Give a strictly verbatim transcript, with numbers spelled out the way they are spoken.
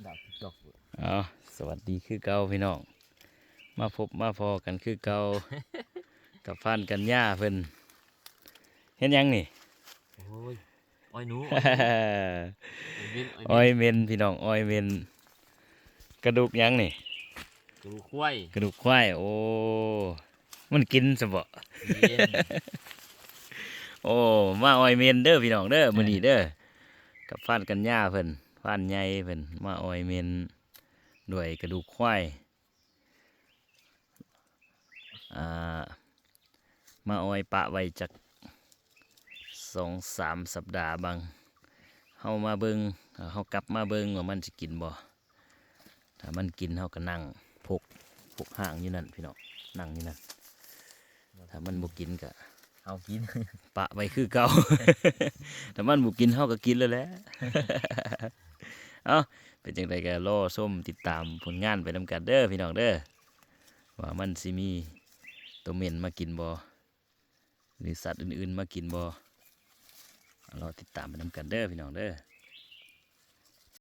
ดาวติ๊กต็อก เอาสวัสดีคือเก่าพี่น้อง มาพบมาพ้อกันคือเก่า กับพานกัญญาเพิ่น เฮ็ดหยังนี่ โอ้ยอ้อยหนูอ้อยเม้นอ้อย อ้อ เม้น ยเม้นพี่น้องอ้อยเม้น กระดูกหยังนี่ กระดูกควาย กระดูกควาย โอ้ มันกินซะบ่ เย็น โอ้ มาอ้อยเม้นเด้อพี่น้องเด้อมื้อนี้เด้อ กับพานกัญญาเพิ่นพานใหญ่เพิ่นมาอ้อยเม้นด้วยกระดูกควาย อ่า มาอ้อยปะไว้จักสองสามสัปดาห์บัง เฮามาเบิ่ง เฮากลับมาเบิ่งว่ามันสิกินบ่ ถ้ามันกินเฮาก็นั่งพก พกหางอยู่นั่นพี่น้อง นั่งอยู่นั่น ถ้ามันบ่กินก็ เอากิน ปะไว้คือเก่า ถ้ามันบ่กินเฮาก็กินแล้วแหละ เอ้า เป็นจังไดก็รอชมติดตามผลงานไปนำกันเด้อพี่น้องเด้อ ว่ามันสิมีตัวเม้นมากินบ่ หรือสัตว์อื่นๆมากินบ่ รอติดตามไปนำกันเด้อพี่น้องเด้อ